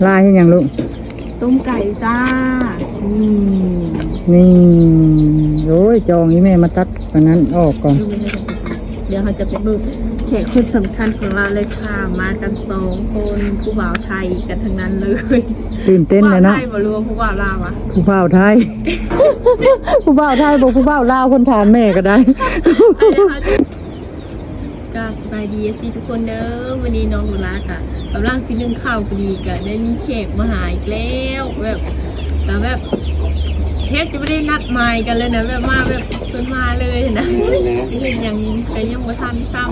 ລາເຮັດຫຍັງລູກ? ຕົ້ມໄກ່ຈ້າ. ອືມ ນີ້ ໂອ້ຍ ຈອງອີ່ແມ່ມາຕັດອັນນັ້ນອອກກ່ອນ. ດຽວເຮົາຈະໄປເບິ່ງແຂກຄົນສຳຄັນຂອງລາວເລີຍຄ່ະ. ມາກັນສອງຄົນ ຜູ້ບ່າວໄທກັນທັງນັ້ນເລີຍ. ຕື່ນເຕັ້ນແລ້ວເນາະ. ຜູ້ບ່າວໄທບໍ່ ຫຼືວ່າຜູ້ບ່າວລາວຫວາ? ຜູ້ບ່າວໄທ ຜູ້ບ່າວໄທບໍ່ ຜູ້ບ່າວລາວ ເພິ່ນຖາມແມ່ກໍໄດ້. ກາບສະບາຍດີ ເອັຟຊີ ທຸກຄົນເດີ. ມື້ນີ້ນ້ອງໂນລາກະກຳລັງຊິໜຶ້ງເຂົ້າພໍດີ ກະໄດ້ມີແຂກມາຫາອີກແລ້ວ. ແບບ ກະແບບແທບຈະບໍ່ໄດ້ນັດໝາຍກັນເລີຍນະ ແບບມາແບບເພິ່ນມາເລີຍນະ. ເຮັດຫຍັງກະຍັງບໍ່ທັນຊ້ຳ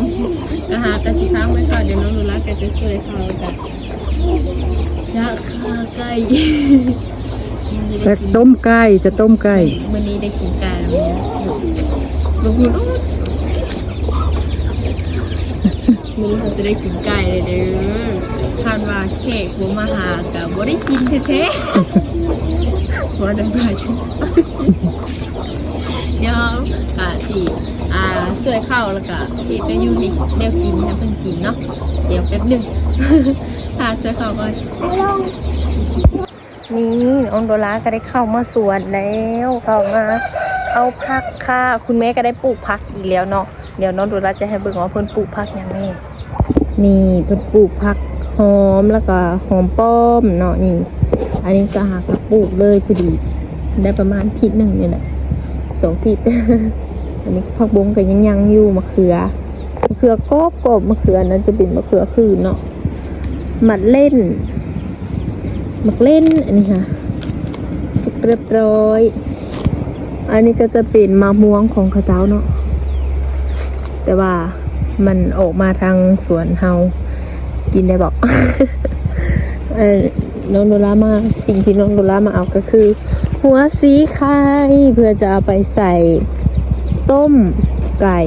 ກະຫາກະຊິຖາມເພິ່ນເຂົ້າ. ດຽວນ້ອງໂນລາກະຈະຊ່ວຍເຂົາ ກະຈະຂ້າໄກ່ ຈະຕົ້ມໄກ່ ຈະຕົ້ມໄກ່. ມື້ນີ້ໄດ້ກິນໄກ່ແລ້ວແມ່. ບາງຄົນ ໂອ້ຍ ມື້ນີ້ເຮົາຈະໄດ້ກິນໄກ່ເລີຍເດີ. ຄາດວ່າແຂກບໍ່ມາຫາກະບໍ່ໄດ້ກິນແທ້ໆ. ບໍ່ໄດ້ມາ ດຽວກະຊິ ອ່າ ຊ່ວຍເຂົາ ແລ້ວກະເຮັດແນວຢູ່ໃຫ້ແນວກິນໃຫ້ເພິ່ນກິນເນາະ. ດຽວແປັບໜຶ່ງ ຖ້າຊ່ວຍເຂົາກ່ອນ. ນີ້ນ້ອງໂນລາກໍໄດ້ເຂົ້າມາສວນແລ້ວ ເຂົ້າມາເອົາຜັກຄ່ະ. ຄຸນແມ່ກໍໄດ້ປູກຜັກອີກແລ້ວເນາະ. ດຽວນ້ອງໂນລາຈະໃຫ້ເບິ່ງວ່າເພິ່ນປູກຜັກຫຍັງແດ່. ນີ້ເພິ່ນປູກຜັກຫອມ ແລ້ວກໍຫອມປ້ອມເນາະ. ນີ້ ອັນນີ້ກໍຫາກໍປູກເລີຍ ພໍດີໄດ້ປະມານທິດໜຶ່ງນີ້ແຫຼະ ສອງທິດ. ອັນນີ້ຜັກບົ້ງກໍຍັງຍັງຢູ່ ມະເຂືອ ມະເຂືອກອບໆ ມະເຂືອນັ້ນຈະເປັນມະເຂືອຂືນເນາະ. ໝາກເລັ່ນ ໝາກເລັ່ນ ອັນນີ້ຫາ ສຸກຮຽບຮ້ອຍ. ອັນນີ້ກໍຈະເປັນໝາກມ່ວງຂອງເຂົາເຈົ້າເນາະ ແຕ່ວ່າມັນອອກມາທາງສວນເຮົາ ກິນໄດ້ບໍ່? ເອີ ນ້ອງໂນລາມາ ສິ່ງທີ່ນ້ອງໂນລາມາເອົາກໍຄືຫົວສີໄຄ ເພື່ອຈະເອົາໄປໃສ່ຕົ້ມໄກ່.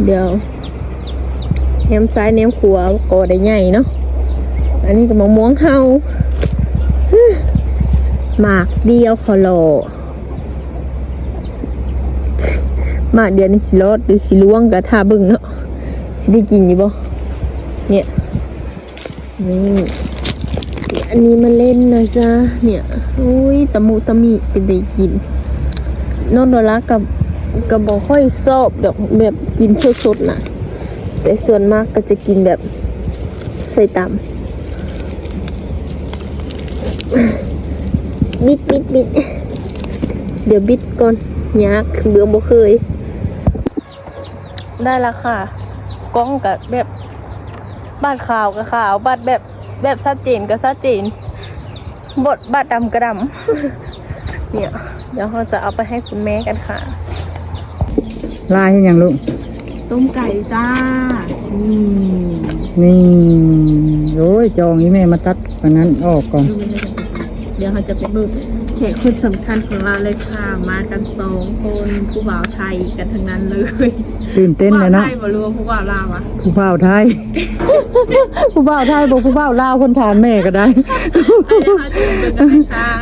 ດຽວ ແນມຊ້າຍແນມຂວາກໍໄດ້ໃຫຍ່ເນາະ. ອັນນີ້ກໍໝາກມ່ວງເຮົາ ໝາກດຽວຂໍຫຼໍ່ ໝາກດຽວນີ້ຊິລອດຫຼືຊິລ່ວງກໍຖ້າເບິ່ງເນາະ ຊິໄດ້ກິນຢູ່ບໍ່? ເນຍ ນີ້ ອັນນີ້ມາເລັ່ນນະຈ໊ະ ເນຍ. ໂອ້ຍ ຕະມຸຕະມິ ເປັນຕາກິນ. ນ້ອງໂນລາກໍ ກໍບໍ່ຄ່ອຍຊອບດອກ ແບບກິນສົດໆນະ ແຕ່ສ່ວນມາກກໍຈະກິນແບບໃສ່ຕຳ. ບິດ ບິດ ບິດ ດຽວບິດກ່ອນ ຍາກ ເບື້ອງບໍ່ເຄີຍ. ໄດ້ລະຄ່ະ ກ້ອງກະແບບ ບາດຂາວກະຂາວ ບາດແບບ ແບບຊັດເຈນກະຊັດເຈນ ບາດ ບາດດຳກະດຳ. ເນຍ ດຽວເຮົາຈະເອົາໄປໃຫ້ຄຸນແມ່ກັນຄ່ະ. ລາເຮັດຫຍັງລູກ? ຕົ້ມໄກ່ຈ້າ. ອືມ ນີ້ ໂອ້ຍ ຈອງອີ່ແມ່ມາຕັດອັນນັ້ນອອກກ່ອນ. ດຽວເຮົາຈະໄປເບິ່ງແຂກຄົນສຳຄັນຂອງລາວເລີຍຄ່ະ. ມາກັນສອງຄົນ ຜູ້ບ່າວໄທກັນທັງນັ້ນເລີຍ. ຕື່ນເຕັ້ນແລ້ວເນາະ. ຜູ້ບ່າວໄທບໍ່ ຫຼືວ່າຜູ້ບ່າວລາວຫວາ? ຜູ້ບ່າວໄທ ຜູ້ບ່າວໄທບໍ່ ຜູ້ບ່າວລາວ ເພິ່ນຖາມແມ່ກໍໄດ້.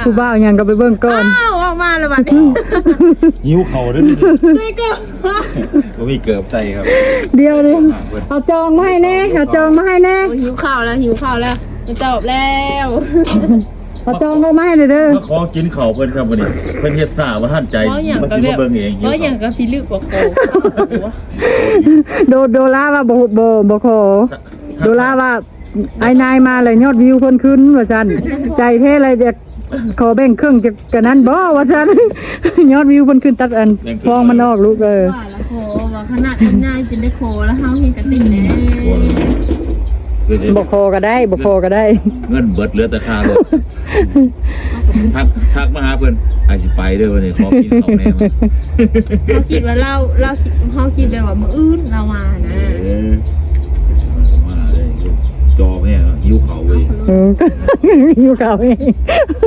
ຜູ້ບ່າວຫຍັງກໍໄປເບິ່ງກ່ອນ. ອ້າວ ອອກມາແລ້ວບັດນີ້. ຫິວເຂົ້າເດີ້ນີ້. ບໍ່ມີເກີບໃສ່ຄັບ. ດຽວນີ້ ເອົາຈອງມາໃຫ້ແດ່ ເອົາຈອງມາໃຫ້ແດ່. ໂອ້ຍ ຫິວເຂົ້າແລ້ວ ຫິວເຂົ້າແລ້ວ ໄປຕອບແລ້ວ. ເອົາຈອງອອກມາໃຫ້ແດ່ເດີ. ມາຂໍກິນເຂົ້າເພິ່ນຄັບມື້ນີ້. ເພິ່ນເຮັດຊ້າບໍ່ທັນໃຈ ມາຊິມາເບິ່ງເອງ. ເວົ້າຫຍັງກໍພິລຶກກວ່າຂໍ. ໂດ ໂດລາວ່າບໍ່ ບໍ່ ບໍ່ຂໍ. ໂດລາວ່າ ອ້າຍນາຍມາແລ້ວຍອດວິວເພິ່ນຂຶ້ນວ່າຊັ້ນ. ໃຈແທ້ລະ ຢາກຂໍແບ່ງເຄິ່ງຈັກ ກະນັ້ນບໍ່ວ່າຊັ້ນ. ຍອດວິວເພິ່ນຂຶ້ນ ຕັດອັນ ແບ່ງເຄິ່ງ ຟອງມັນອອກລູກ. ເອີ ວ່າລະຂໍວ່າຂະໜາດອ້າຍນາຍຈຶ່ງໄດ້ຂໍລະ ເຮົາເຮັດກະຕິແດ່. ບໍ່ຂໍກະໄດ້ ບໍ່ຂໍກະໄດ້. ເງິນເບິດ ເຫຼືອແຕ່ຄ່າລົດ. ທັກ ທັກມາຫາເພິ່ນ ອ້າຍຊິໄປເດີ ວັນນີ້ຂໍກິນເຂົ້າແນ່. ເຮົາຄິດວ່າລາວ ລາວ ເຮົາຄິດແບບວ່າມື້ອື່ນລາວມານະ. ເອີ ມາເລີຍ ຈອແມ່ຫິວເຂົ້າເວີຍ. ອືມ ຫິວເຂົ້າເອງ.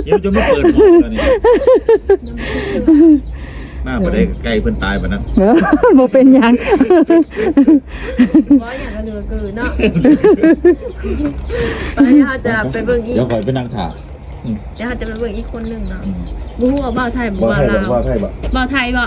ຫິວຈົນມາເປີດໝໍ້ແລ້ວນີ້. ມາບໍ່ໄດ້ໃກ້ເພິ່ນຕາຍປານນັ້ນ. ບໍ່ເປັນຫຍັງ. ບໍ່ຫຍັງກໍເຫຼືອເກີນເນາະ. ໄປ ເຮົາຈະໄປເບິ່ງອີກ. ດຽວຂ້ອຍໄປນັ່ງຖ້າ. ອືມ ດຽວເຮົາຈະໄປເບິ່ງອີກຄົນໜຶ່ງເນາະ. ອືມ ບໍ່ຮູ້ວ່າບ່າວໄທບໍ່ ບ່າວລາວ. ບ່າວໄທບໍ່? ບ່າວໄທບໍ່?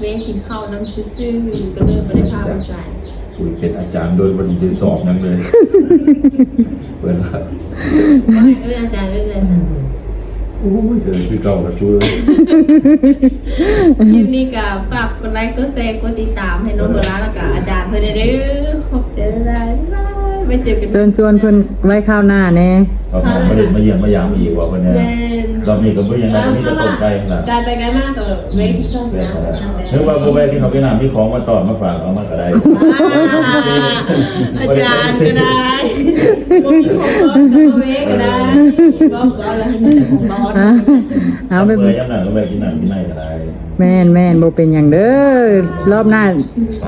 ແວ່ກິນເຂົ້ານຳຊື່ໆ ກໍເລີຍບໍ່ໄດ້ພາໄປໃສ. ອຸ້ຍ ເປັນອາຈານໂດຍບໍ່ໄດ້ສອບຫຍັງເລີຍ ເພິ່ນວ່າ ເອີ້ນອາຈານເລີຍ ໂອ້ຍ ເອີ ຄືເກົ່າລະຊູ. ຄລິບນີ້ກໍຝາກກົດໄລ ກົດແຊ ກົດຕິດຕາມໃຫ້ນ້ອງໂດລາ ແລ້ວກໍອາຈານເພິ່ນແດ່ເດີ. ຂອບໃຈຫຼາຍໆ ບາຍບາຍ ໄວ້ເຈີກັນ ເຊີນຊວນເພິ່ນໄວ້ຄາວໜ້າແດ່. ເຂົາມາເລີຍ ມາຢ້ຽມມາຢາມອີກວ່າເພິ່ນແນ່. ແມ່ນ ລອບນີ້ກໍບໍ່ຍັງໄດ້ ມີແຕ່ຕົ້ນໄກ່ຫັ້ນລະ. ການໄປການມາກໍແວະກິນຊອມ ແມ່ນບໍ່ລະ? ຫຼືວ່າບໍ່ແວະກິນເຂົ້າກິນນ້ຳ ມີຂອງມາຕ້ອນມາຝາກ ເອົາມາກໍໄດ້. ອາ ອາຈານກໍໄດ້ ບໍ່ມີຂອງຕ້ອນກໍມາແວະກໍໄດ້. ເອີ ກໍກໍເອົາລະ ມີແຕ່ຂອງຕ້ອນ. ອາ ເອົາໄປ ເມື່ອຍາມນັ້ນກໍແວະກິນນ້ຳກິນໃນກໍໄດ້. ແມ່ນໆ ບໍ່ເປັນຫຍັງເດີ ລອບໜ້າ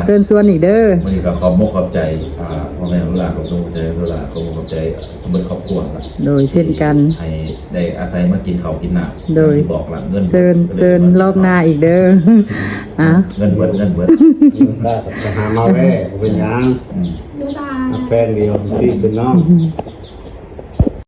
ເຊີນຊວນອີກເດີ. ມື້ນີ້ກໍຂອບມຸກຂອບໃຈ ອ່າ ພໍ່ແມ່ລູກຫຼານ ຂອບໃຈລູກຫຼານ ຂອບມຸກຂອບໃຈເບິດຄອບຄົວລະ. ໂດຍ ເຊັ່ນກັນ ໃຫ້ໄດ້ອາໄສມາກິນເຂົ້າກິນນ້ຳ. ໂດຍ ທີ່ບອກລະ ເຊີນ ເຊີນລອບໜ້າອີກເດີ. ອາ ເງິນເບິດ ເງິນເບິດ ໄປຫາມາແວ່ ບໍ່ເປັນຫຍັງ. ອືມ ແຟນດຽວ ພີ່ເປັນນ້ອງ.